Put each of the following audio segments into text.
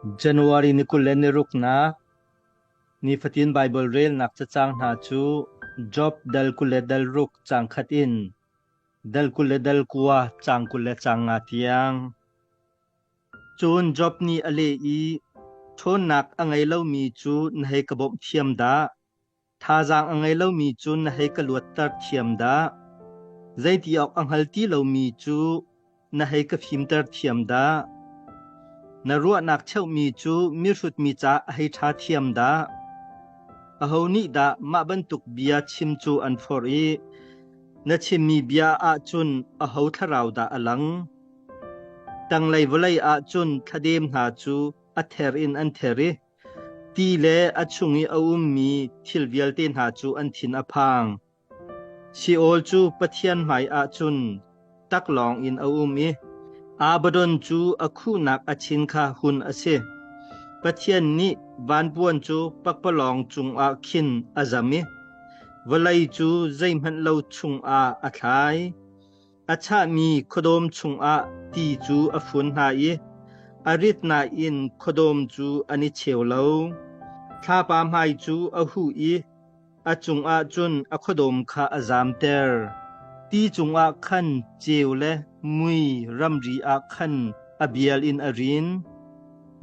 January ni 26nak nifatin Baibal relnak cacang hna cu Job dal 26 caang khat in dal 29 caang 25 tiang. Cun Job nih a leh i, Ṭhawnnak a ngei lomi cu na hei ka bawmh thiam dah! Thazaang a ngei lomi cu na hei ka luatter thiam dah! Zeiti awk a hngal ti lomi cu na hei ka fimter thiam dah! Na ruahnak cheuhmi cu mihrut mi caah a hei ṭha thiam dah! Aho nih dah mah bantuk bia chim cu an forh i na chimmi bia ah cun aho thlarau dah a lang? Tanglei vawlei ah cun thladem hna cu a ther in an ther i ti le a chung i a ummi thil vialte hna cu an thin a phang. Sheol cu Pathian hmaiah cun taklawng in a um i Abaddon cu a khuhnak a chin kha hun a si. Pathian nih vanpuan cu pakpalawng cungah khin a zam i vawlei cu zeihmanh lo chungah a thlai. A chahmi khuadawm chungah ti cu a fun hna i a rit nain khuadawm cu an i cheu lo. Thlapa hmai cu a huh i a cungah cun a khuadawm kha a zamter. Ti cungah khan ceu le mui ramri ah khan a bial in a rin.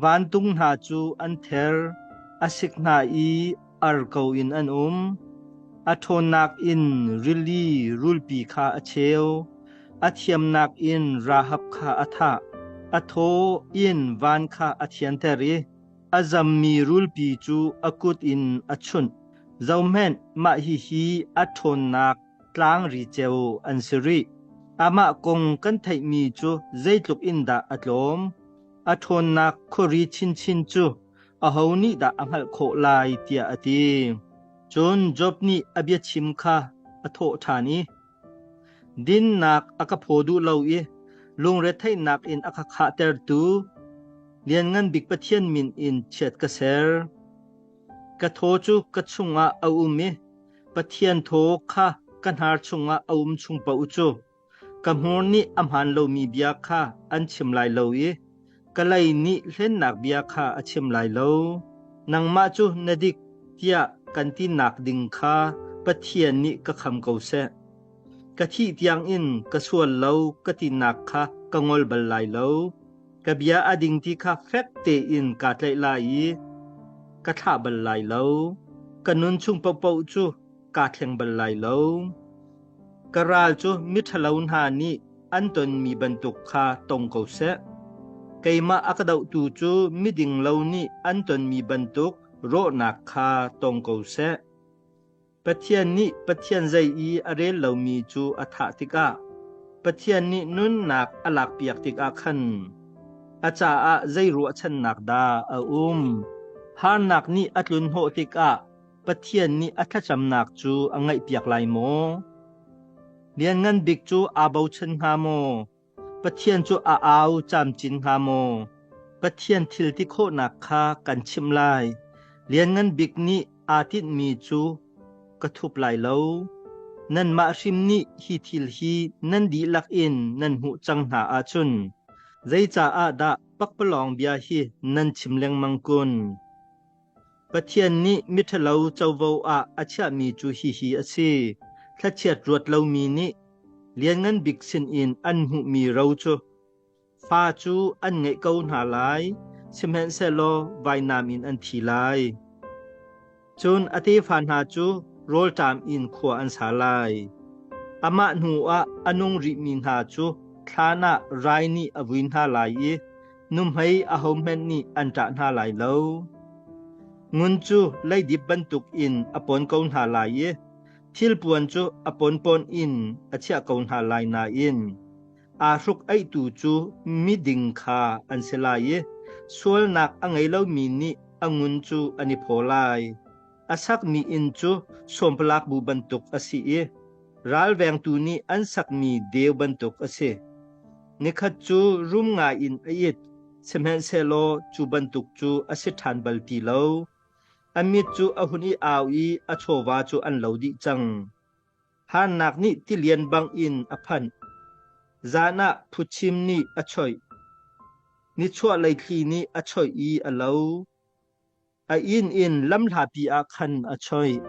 Vantung hna cu an ther, a sik hna i ar ko in an um. A ṭhawnnak in rili rulpi kha a cheu. A thiamnak in Rahab kha a thah. A thaw in van kha a thianter i a zammi rulpi cu a kut in a chunh. Zohhmanh, mah hihi a ṭhawnnak tlangri ceu an si rih. Amah kong kan theihmi cu zeitluk in dah a tlawm. A ṭhawnnak khuari chinchin cu aho nih dah a hngalh khawh lai tiah a ti. Cun Job nih a biachim kha a thawh ṭhan i, Dinnak a ka phaw duh lo i lungretheihnak in a ka khahtertu Lianngan Bik Pathian min in chiat ka ser. Ka thaw cu ka chungah a um i Pathian thaw kha ka hnar chungah a um chung paoh cu Ka hmur nih a hmaan lomi bia kha an chim lai lo i ka lei nih hlennak bia kha a chim lai lo. Nangmah cu na dik tiah kan tinak ding kha Pathian nih ka kham ko seh. Ka thih tiangin ka sual lo ka tinak kha ka ngol bal lai lo. Ka bia a ding ti kha fek tein kaa tlaih lai i ka thlah bal lai lo. Ka nun chung paohpaoh cu kaa thleng bal lai lo. Ka ral cu miṭhalo hna nih an tonmi bantuk kha tong ko seh. Keimah a ka dohtu cu miding lo nih an tonmi bantuk rawhnak kha tong ko seh. Pathian nih Pathian zei i a rel lomi cu a thah tikah, Pathian nih nunnak a lakpiak tikah khan a caah zei ruahchannak dah a um? Harnak nih a tlunhnawh tikah Pathian nih a thlacamnak cu a ngaihpiak lai maw? Lianngan Bik cu aa bochan hnga maw? Pathian cu a au camcin hnga maw? Pathian thil ti khawhnak kha kan chimh lai. Lianngan Bik nih aa tinhmi cu ka thup lai lo. Nanmah hrim nih hi thil hi nan dihlak in nan hmuh cang hna ahcun zeicaah dah pakpalawng bia hi nan chim lengmang kun? Pathian nih miṭhalo covo ah a chiahmi cu hihi a si: thlachiat ruat lomi nih Lianngan Bik sinin an hmuhmi ro cu fa cu an ngeih ko hna lai, sihmanhsehlaw vainam in an thi lai. Cun a tefa hna cu rawlṭam in khua an sa lai. Amah hnuah a nung rihmi hna cu thlan ah rai nih a vui hna lai i Nuhmei ahohmanh nih an ṭah hna lai lo. Ngun cu leidip bantukin a pawn ko hna lai i thilpuan cu a pawnpawn in a chiah ko hna lai nain aa hruk-aihtu cu miding kha an si lai i sualnak a ngei lomi nih a ngun cu an i phaw lai. A sakmi inn cu sawmpalak bu bantuk a si i ralvengtu nih an sakmi deu bantuk a si. Nikhat cu rum ngai in a it, sihmanhsehlaw cu bantuk cu a si ṭhan bal ti lo. A mit cu a hun i au i a chawva cu an lo dih cang. Harnak nih tilian bangin a phanh. Zan ah phuchim nih a choih. Nichuahlei thli nih a choih i a lo. A inn in lamhlapi ah khan a choih.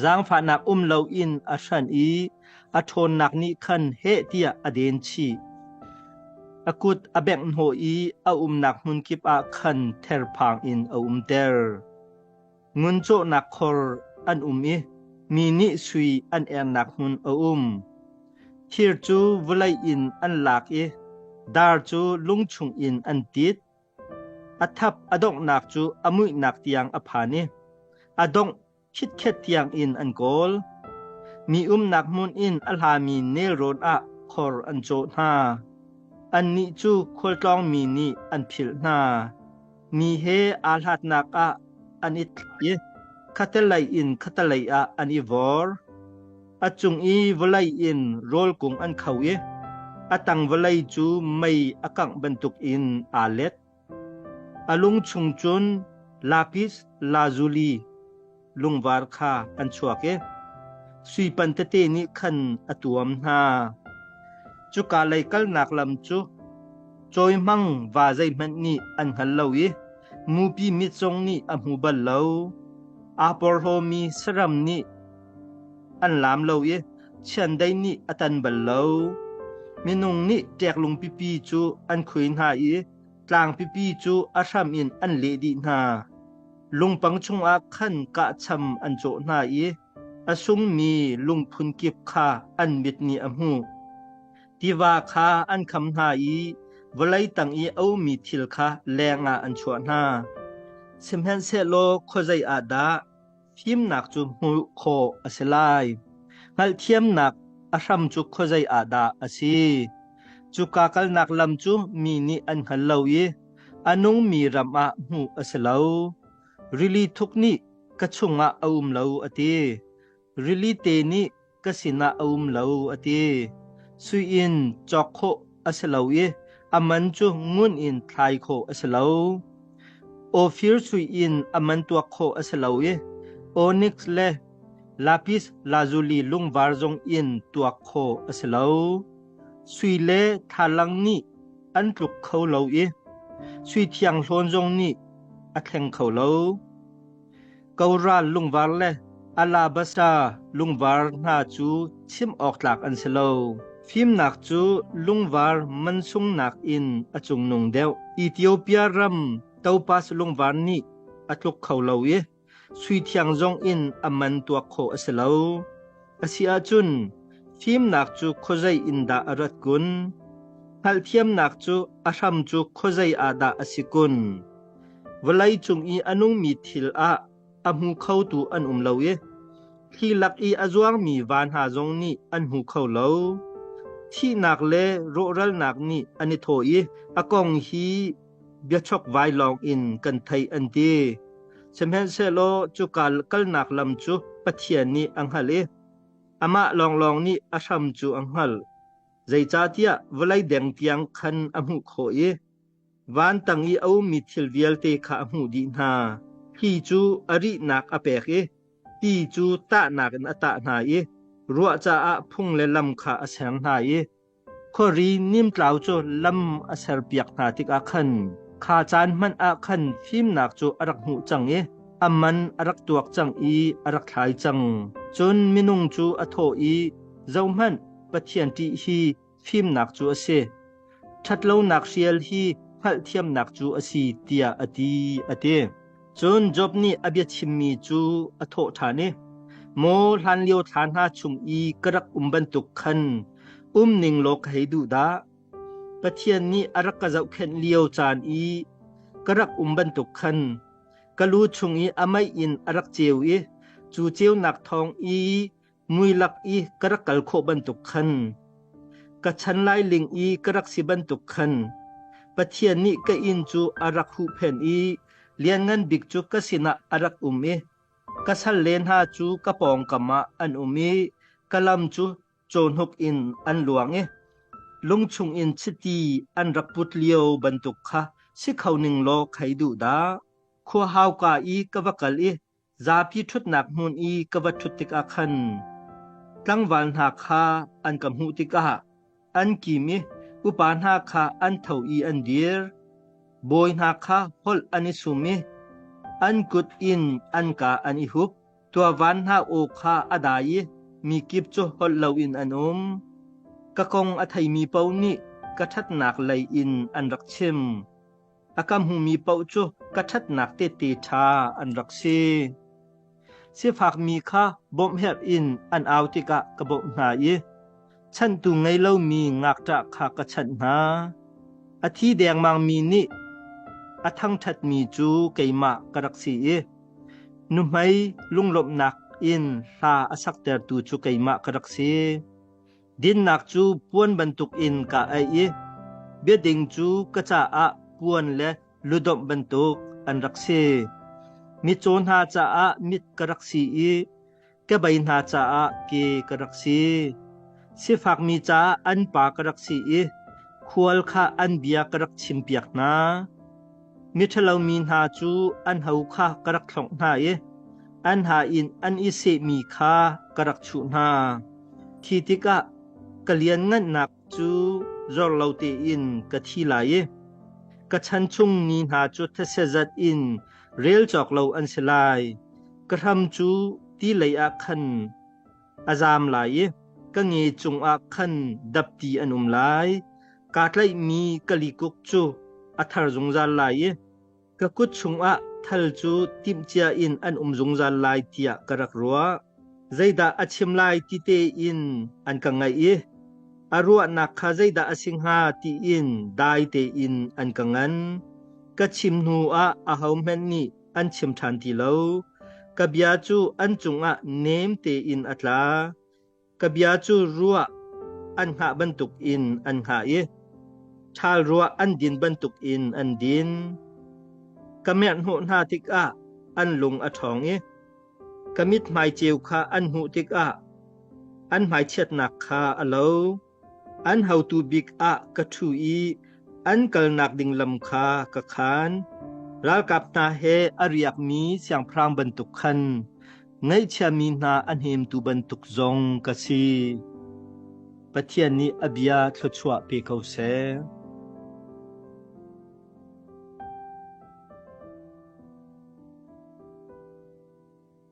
Zaangfahnak um loin a hranh i a ṭhawnnak nih khan heh tiah a den chih. A kut a bengh hnawh i a umnak hmun kip ah khan therphang in a umter. Ngun cawhnak khor an um i mi nih sui an ernak hmun a um. Thir cu vawlei in an lak i dar cu lung chungin an tit. A thap a donghnak cu a muihnak tiang a phan i a dongh khitkhet tiangin an kawl. Mi umnak hmun in a hlami nelrawn ah khor an cawh hna. Annih cu khualtlawngmi nih an philh hna. Mi he aa hlatnak ah an i i khatalei in khatalei ah an i vawr. A cung i vawlei in rawl kung an kho i a tang vawlei cu mei a kangh bantukin aa let. A lung chung cun lapis lazuli lungvar kha an chuak i sui pan tete nih khan a tuam hna. Cuka lei kalnak lam cu cawihmang va zeihmanh nih an hngal lo i mupi mit zong nih a hmu bal lo. Aa porhlawmi saram nih an laam lo i chiandeih nih a tan bal lo. Minung nih ṭeklung pipi cu an khui hna i tlang pipi cu a hram in an leh dih hna. Lungpang chungah khan kahcham an cawh hna i a sungmi lungphun kip kha an mit nih a hmuh. Tiva kha an kham hna i vawlei tang i a ummi thil kha lengah an chuah hna. Sihmanhsehlaw khuazei ah dah fimnak cu hmuh khawh a si lai? Hngalhthiamnak a hram cu khuazei ah dah a si? Cuka kalnak lam cu mi nih an hngal lo i a nungmi ram ah hmuh a si lo. Rili thuk nih ka chungah a um lo a ti. Rili te nih ka sinah a um lo a ti. Sui in cawk khawh a si lo i a man cu ngun in thlai khawh a si lo. Ophir sui in a man tuak khawh a si lo i onyx le lapis lazuli lungvar zong in tuak khawh a si lo. Sui le thlalang nih an tluk kho lo i sui thianghlawn zong nih a thleng kho lo. Koral lungvar le alabasta lungvar hna cu chim awk tlak an si lo. Fimnak cu lungvar mansungnak in a cungnung deuh. Ethiopia ram topaz lungvar nih a tluk kho lo i sui thiang zong in a man tuak khawh a si lo. A si ahcun fimnak cu khuazei in dah a rat kun? Hngalhthiamnak cu a hram cu khuazei ah dah a si kun? Vawlei cung i a nungmi thil ah a hmu khotu an um lo i thli lak i a zuangmi va hna zong nih an hmu kho lo. Thihnak le rawhralnak nih an i thawh i a kong hi biachokvai lawng in kan theih an ti. Sihmanhsehlaw cuka kalnak lam cu Pathian nih a hngalh i amah lawnglawng nih a hram cu a hngalh. Zeicahtiah vawlei deng tiang khan a hmuh khawh i van tang i a ummi thil vialte kha a hmuh dih hna. Thli cu a rihnak a pek i ti cu tahnak in a tah hna i ruah caah phung le lam kha a ser hna i Khuari nimtlau cu lam a serpiak hna tikah khan kha caan hmanh ah khan fimnak cu a rak hmuh cang i a man a rak tuak cang i a rak thlai cang. Cun minung cu a thawh i, Zohhmanh, Pathian ṭih hi fimnak cu a si. Ṭhatlonak hrial hi hngalhthiamnak cu a si, tiah a ti, a ti. Cun Job nih a bia chimmi cu a thawh ṭhan i, Maw hlanlio thla hna chung i ka rak um bantuk khan um ning law ka hei duh dah! Pathian nih a rak ka zohkhenh lio caan i ka rak um bantuk khan ka lu chung i a mei in a rak ceu i cu ceunak thawng i mui lak i ka rak kal khawh bantuk khan ka chan lailing i ka rak si bantuk khan Pathian nih ka inn cu a rak huhphenh i Lianngan Bik cu ka sinah a rak um i ka salle hna cu ka pawngkam ah an um i ka lam cu cawhnuk in an luang i lung chungin chiti an rak put lio bantuk kha si kho ning law khei duh dah. Khua hauka i ka va kal i Zapi ṭhutnak hmun i ka va ṭhut tikah khan tlangval hna kha an ka hmuh tikah an kim i Upa hna kha an tho i an dir. Bawi hna kha holh an i sum i an kut in an kaa an i hup. Tuavan hna aw kha a dai i mi kip cu holh loin an um. Ka kong a theimi paoh nih ka ṭhatnak lei in an rak chim. A ka hmumi paoh cu ka ṭhatnak tehte ṭha an rak si. Sifakmi kha bawmh herh in an au tikah ka bawmh hna i chanhtu ngei lomi ngakṭah kha ka chanh hna. A thi dengmangmi nih a thangṭhatmi cu keimah ka rak si i nuhmei lunglawmhnak in hla a saktertu cu keimah ka rak si. Dinnak cu puan bantukin ka aih i biading cu ka caah puan le ludomh bantuk an rak si. Mitcaw hna caah mit ka rak si i kebei hna caah ke ka rak si. Sifakmi caah an pa ka rak si i khual kha an bia ka rak chimpiak hna. Miṭhalo mi hna cu an ho kha ka rak thlongh hna i an ha in an i sehmi kha ka rak chuh hna. Khi tikah ka lianngannak cu zor lo tein ka thi lai i ka chan chung ni hna cu these zat in rel cawk lo an si lai. Ka hram cu ti lei ah khan a zaam lai i ka nge cungah khan dapti an um lai. Kaa tlaihmi ka likuk cu a thar zungzal lai i ka kut chungah thal cu timhcia in an um zungzal lai tiah ka rak ruah. Zeidah a chim lai ti tein an ka ngaih i a ruahnak kha zeidah a si hnga tiin dai tein an ka ngan. Ka chim hnuah ahohmanh nih an chim ṭhan ti lo. Ka bia cu an cungah nem tein a tla. Ka bia cu ruah an hngah bantukin an hngah i ṭhal ruah an din bantukin an din. Ka merhhnawh hna tikah an lung a ṭhawng i ka mithmai ceu kha an hmuh tikah an hmaichiatnak kha a lo. An hotu bik ah ka ṭhu i an kalnak ding lam kha ka khaan. Ralkap hna he a riakmi siangpahrang bantuk khan ngaihchiami hna a hnemtu bantuk zong ka si. Pathian nih a bia thluachuah pe ko seh.